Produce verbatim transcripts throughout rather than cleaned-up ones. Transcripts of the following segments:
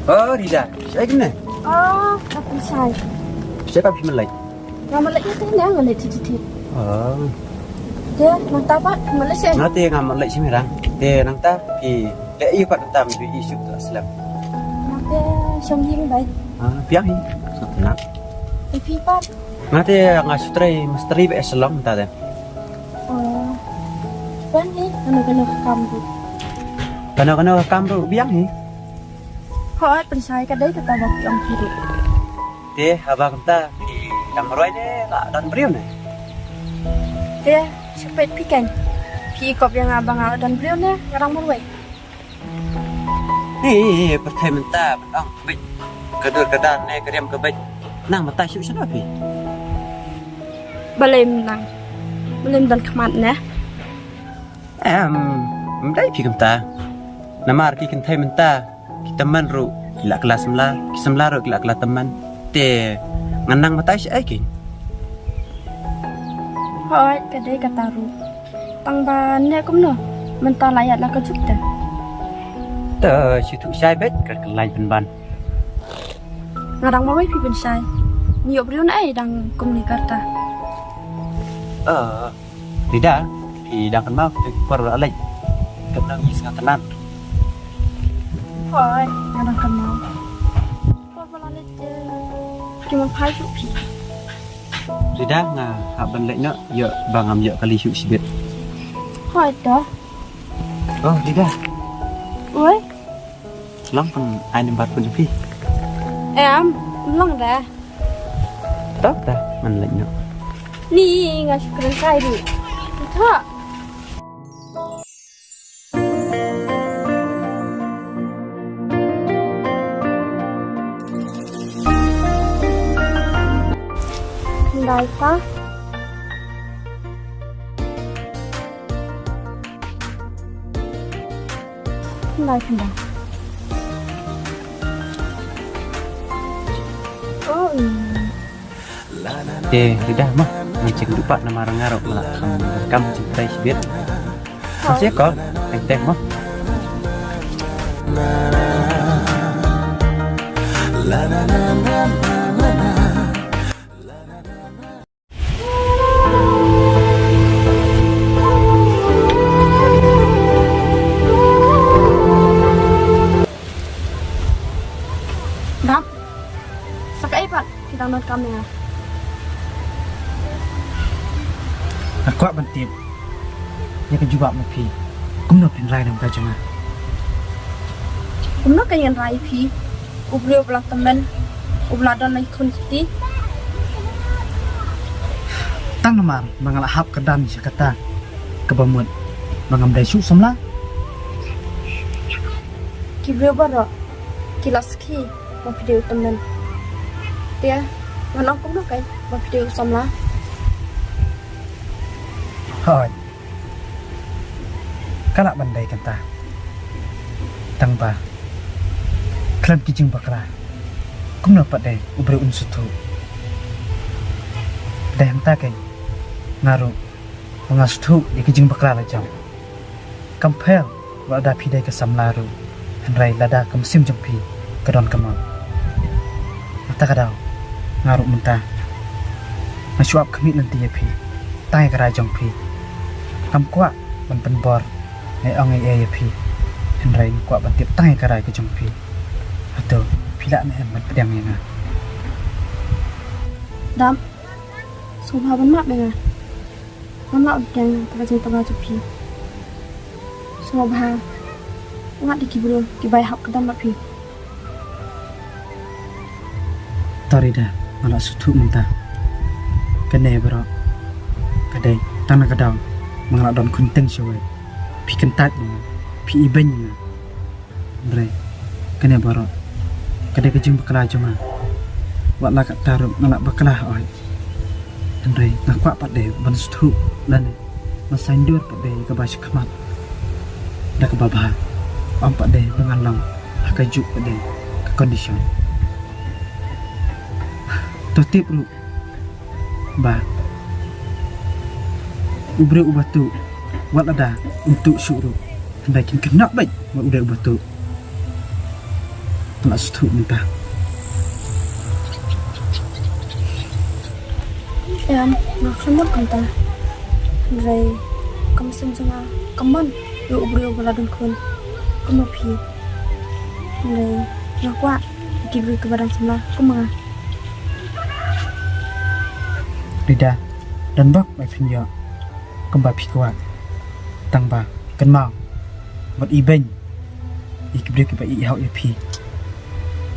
Oh, Rida, shaei kumne? Oh, ka pynshai. Shaei pat phi mlien? Nga mlien ïa te ne, nga leit ti ti. Oh. Te, nangta pat, mlien shaei? Nga te nga mlien shaei rang. Te nangta phi leh ïa pat nangta, mdu ïa shuh ta slem. Nga te shong ïing bai. Ah, biang hi. Sat na. Te phi pat? Nga te nga shu trei mistri ba e salon ta te. Oh. Biang hi, kano kano ka kam ruh. Kano kano ka kam ruh biang hi. Hooid, pynshai ka dei kata ba phi ong phi ruh. Te haba kumta phi dang marwei ne la don briew ne? Te shu peit phi kan. Phi kop ïa nga ba nga la don briew ne nga dang marwei. Ni pyrthei mynta ban ong ka beit ka dur ka dar ne ka riam ka beit. Nang mynta shu shu phi. Balei mynta? Balei mynta khmat ne? Em, ym dei phi kumta. Namar ki kynthei mynta ki tymmen ruh ki la kylla samla, ki samla ruh ki la kylla tymmen. Te ngan nang mynta shaei ki? Hooid, ka dei kata ruh. Tang ba ne kumno mynta la ïaid la ka juk te. Te shu thuh shai beit ka kylla pynban. Nga dang marwei phi pynshai. Ngi ïoh briew naei dang kumne karta. Eh, Rida, phi dang kynmaw kita ki por ba la leit? Kynmaw ngi sngewtynnat. Hooid, nga dang kynmaw. Por ba la leit te ki ma phai shuh phi. Rida, nga hap ban leit noh, ïoh ba ngam ïoh kali shuh shibit. Hooid to. Oh, Rida. Oi. Long pyn ai number phone phi. Em, long da. Tok da, man lek no. Ni nga shu kren kai du. Tha. Dai ta. Khyndai, khyndai. Oh, hmm. Te, Rida mo. Ngan check duh pat namar nga ruh nga la kham, kham jingtrei shibit. Kham sha ko, teng teng mo. Dap. Sa kaei pat phi dang donkam ïa nga? Nga kwah ban tip ïa ka jubab ma phi. Kumno phin rai na ka bynta jong nga? Kumno ka ngan rai ïa phi? U briew uba la tymmen, uba la don la ki khun ki kti. Tang namar ba nga la hap kyrdan sha kata kaba mut ba ngam dei shuh samla. Ki briew baroh ki la sakhi ba phi dei u tymmen. Te ngan ong kumno kein ba phi dei u samla? Hooid. Ka lah ban dei kata. Tang ba khlem ki jingbakla, kumno pat de u briew un sngewthuh? Dei hangta keiñ nga ruh ba nga sngewthuh ïa ki jingbakla la jong. Kam pher wat lada phi dei ka samla ruh, hynrei lada ka mynsiem jong phi ka don kamon. Kata ka daw nga ruh mynta nga shu ap khmih lynti ïa phi tang ïa ka rai jong phi. Ngam kwah ban pynbor ne ong ei ei ïa phi, hynrei nga kwah ban tip tang ïa ka rai ka jong phi. Hato phi lah ne em ban pdiang ïa nga? Dap, sngewbha ban map ïa nga. Ngam lah ban pdiang ïa ka jingtbna jong phi. Sngewbha wat ïa ki briew kiba ïahap kdar bad phi. To Rida, nga la sngewthuh mynta. Kane baroh ka dei tang na ka daw ba nga la don khun teng shawei. Phi kyntait ïa nga, phi ibeiñ ïa nga. Hynrei kane baroh ka dei ka jingbakla jong nga. Wat la katta ruh nga la bakla hooid. Hynrei nga kwah pat de ban sngewthuh lane ban saiñdur pat de ïa kaba shakhmat da kaba bha. Ym pat de ba ngan long ha kajuh pat de ka condition. To tip ruh ba u briew uba tuh wat lada um tuh shuh ruh, hynrei kin khynnah beit bad u dei uba tuh. Nga sngewthuh mynta. Em, nga khlem mut kumta. Hynrei kam sngewthuh nga, kam mon ïa u briew ba la don khun kum ma phi. Hynrei nga kwah ïa ki briew kiba dang samla kum ma nga. Rida, don bok ba phin ïoh kumba phi kwah. Tang ba kynmaw, wat ibeiñ ïa ki briew kiba ïeit ïa phi.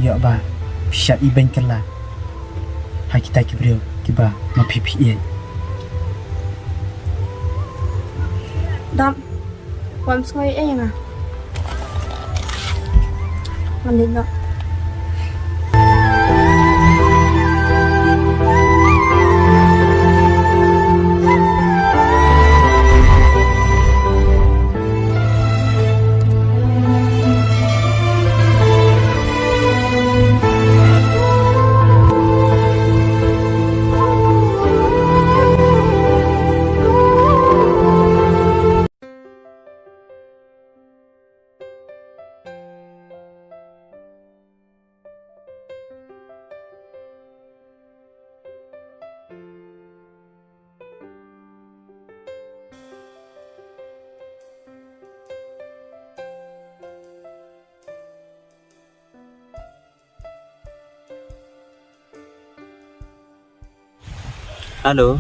Ïoh ba phi shah ibeiñ kylla ha kita ki briew kiba ma phi phi ïeit. Dam, wat sngew ei ei ïa nga. Ngan leit noh. Hello.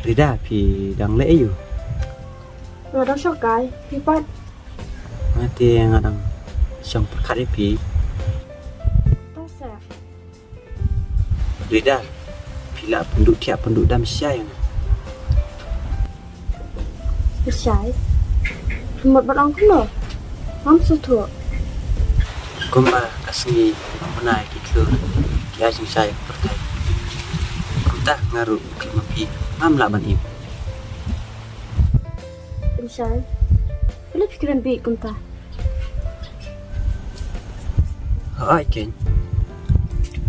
Rida, phi dang leh aiu? Nga dang shong kai, phi pat? Nga te nga dang shong pyrkhat ïa phi. To seh. Rida, phi lah pynduh thiah pynduh dam shisha ïa nga? Pyrshah. Phi mut ban ong kumno? Ngam sngewthuh. Kumba ka sngi ba bnai ki khlur ki ai jingshai ka pyrthei, kumta nga ruh khlem ma phi ngam lah ban im. Pyrshah. Balei phi kren bieit kumta? Hooid keiñ.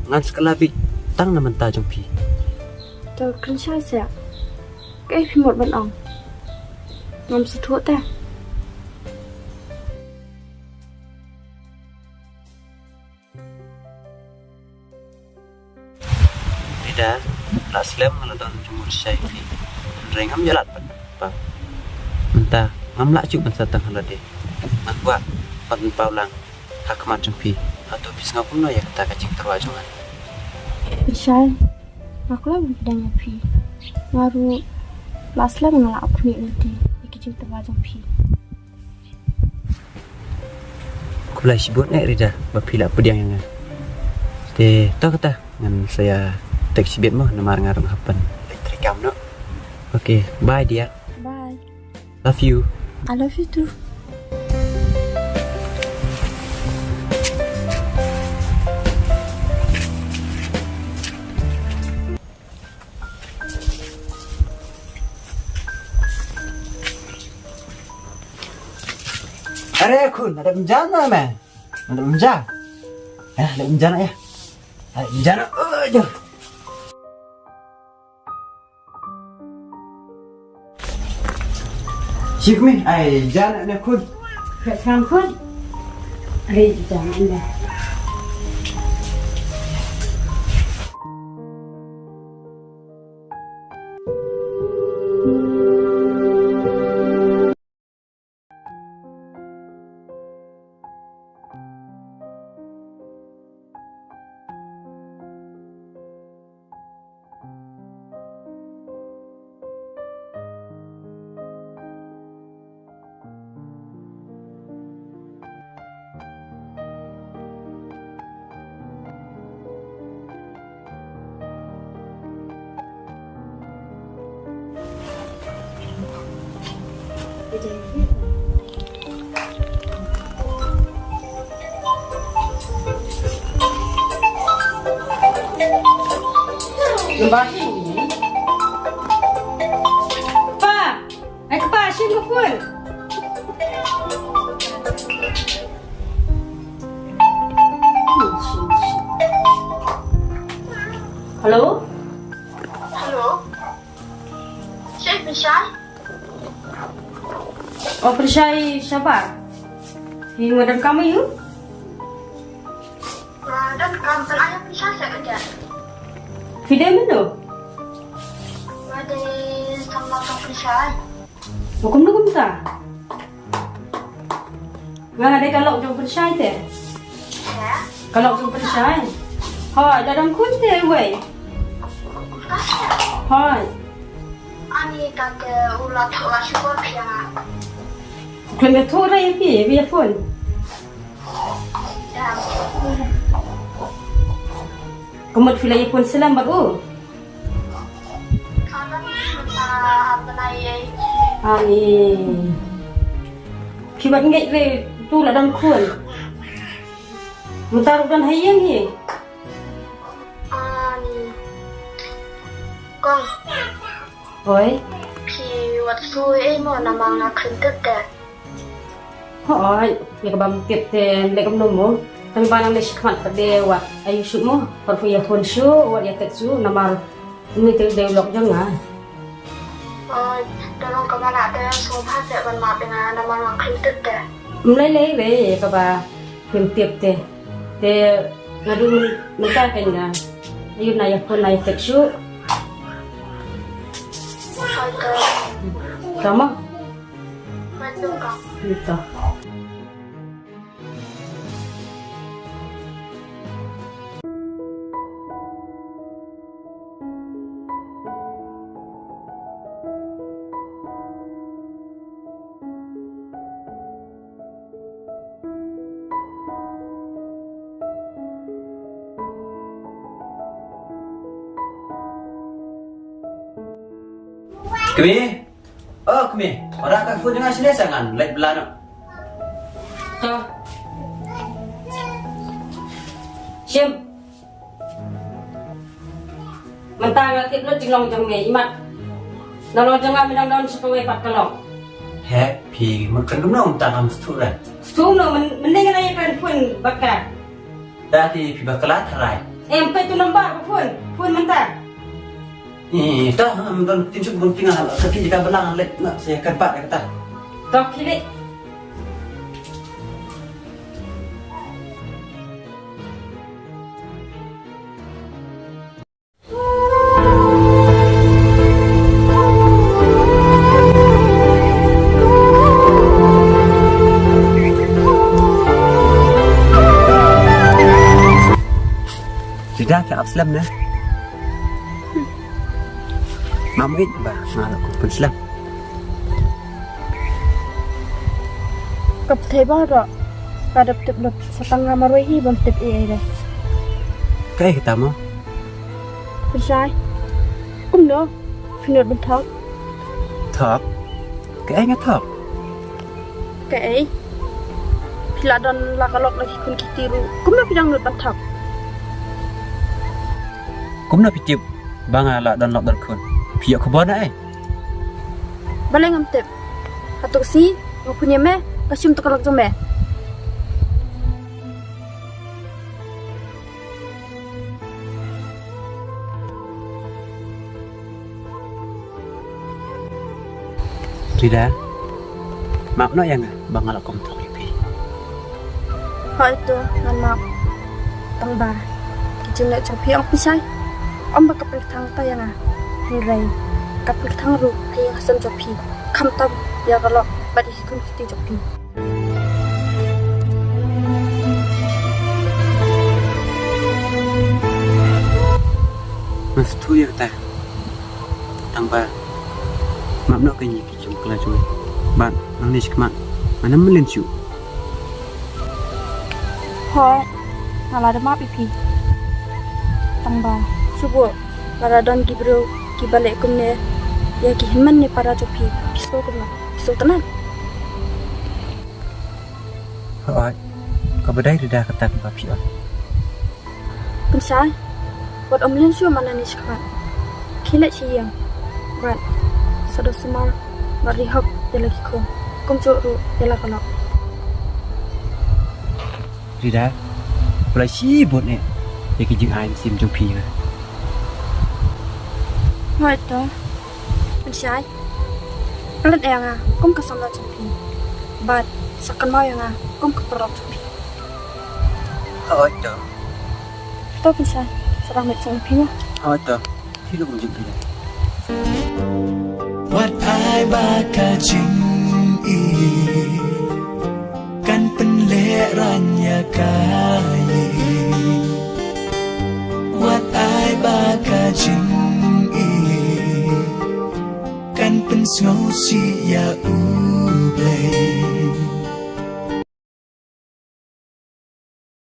Ngan sa kylla bieit tang na bynta jong phi. To kren shai seh. Kaei phi mut ban ong? Ngam sngewthuh te. Rida, la slem nga la don jingmut shai phi. Hynrei ngam ïalad pat. Mynta ngam lah shuh ban sa tang ha lade. Nga kwah ban pynpaw lang ha khmat jong phi. Hato phi sngew kumno ïa kata ka jingtyrwa jong nga? Pyrshah. Nga khlem pdiang ïa phi. Nga ruh la slem nga la ap khmih lynti ïa ki jingtyrwa jong phi. Khublei shibun eh Rida ba phi la pdiang ïa nga. Te to kata ngan sa ïa text shibit mo namar nga ruh nga hap ban leit treikam noh. Okay, bye dear. Bye. Love you. I love you too. Are khun, ada menjan na me? Ada menjan. Eh, ada menjan ya. Ada menjan. Oh, jauh. Shikmi, ai jan ne khun. Ka sang khun. Ai jan ne. Pa! Ai kpa, shin ba phone. Hello? Hello? Shai Pyrshah? Oh, Pyrshah, shabar. Phi ïa don kam aiu? Nga don kam, pynai pisa seh kata. Phi dei mano? Nga dei samla ka pisa. Kumno kumta? Nga dei ka lok jong pynshai te. Ka lok jong pynshai. Hoi, da dang khun te wei. Hoi. Ani ka te u la thoh la shukor phi nga. Khlem ïathuh re phi, phi ïaphone. Ka mut phi la ïaphone slem bad u. Ani. Phi bad ngeit re tu la dang khun. Mynta ruh don ha ïing hi. Ani. Kong. Oi. Phi wat shu ei mo namar nga khlem tip te. Hooid, ïa kaba ym tip te leh kumno mo. Tang ba nangne shakhmat pat de wat aiu shuh mo. Pat phi ïaphone shuh, wat ïa text shuh namar une te u dei u lok jong nga. Hooid, te long kaba lah te sngewbha seh ban map ïa nga namar nga khlem tip te. Ym lei lei re ïa kaba phim tip te. Te naduh myn-, mynta kein nga ïa na ïaphone na ïa text shuh. Hooid, te. Tama? Hooid, te. Ito. Kmie? Oh, kmie. Ora ka phone jong nga shane sa ngan leit bla noh. To. Shim. Mynta nga tip lut jinglong jong me, imat. Na lok jong nga me dang don sa kawei pat ka lok. He, phi mut kan kumno mynta ngam sngewthuh re. Sngewthuh no, myn-, mynne nga ïa kren phone bad ka. Da te phi bakla tharai. Em, peit tu number ka phone, phone mynta. Eh, to, ngam don ktien shuh bun, te nga la ka phi ka bla leit na sa ïa kren pat ïa kata. To, khie leit. Rida, phi ap slem ne? Ngam ïeit ba nga la kum pynslem. Ka pyrthei ba ro ka dep tip lut sa tang nga marwei hi bym tip ei ei re. Kaei kata mo? Pynshai. Kumno? Phi nud ban thok? Thok? Kaei nga thok? Kaei? Phi la don la ka lok la ki khun ki kti ruh. Kumno phi dang nud ban thok? Kumno phi tip ba nga la don lok don khun? Phi ïoh khubor na ei? Balei ngam tip? Hato ka sngi nga pynïa me ka shim to ka lok jong me. Rida, map noh ïa nga ba nga la kum thok ïa phi. Hooid to, ngan map. Tang ba ki jingeh jong phi, ong Pynshai, ym ba ka pynkthang ta ïa nga, hynrei ka pynkthang ruh ha ïing ha sem jong phi, khamtam ïa ka lok bad ïa ki khun ki kti jong phi. Nga sngewthuh ïa kata. Tang ba map noh kein ïa ki jingkhlaiñ jong nga. Bad nangne shakhmat ngan ym mlien shuh. Hooid, nga la da map ïa phi. Tang ba shu buh lada don ki briew kiba leh kumne ïa ki hynmen ne para jong phi, phi sngew kumno? Phi sngewtynnat? Hooid, kaba dei Rida kata kaba phi ong. Pynshai, wat ym mlien shuh man nangne shakhmat. Khie leit sha ïing bad sa doh sumar bad ri hok ïa la ki khun, kumjuh ruh ïa la ka lok. Rida, phi la shibun eh ïa ki jingai mynsiem jong phi ïa nga. Hooid to. Pynshai, klet ïa nga kum ka samla jong phi. Bad Sa kynmaw ïa nga kum ka paralok jong phi. Hooid to. To pisa, sa dang leit sngewbha phi mo. Hooid to. Phi leit kum jong phi. Wat ai ba ka jingïeit kan pynlehrain ïa ka ïing. Wat ai ba ka jingïeit kan pynsngewsih ïa U Blei.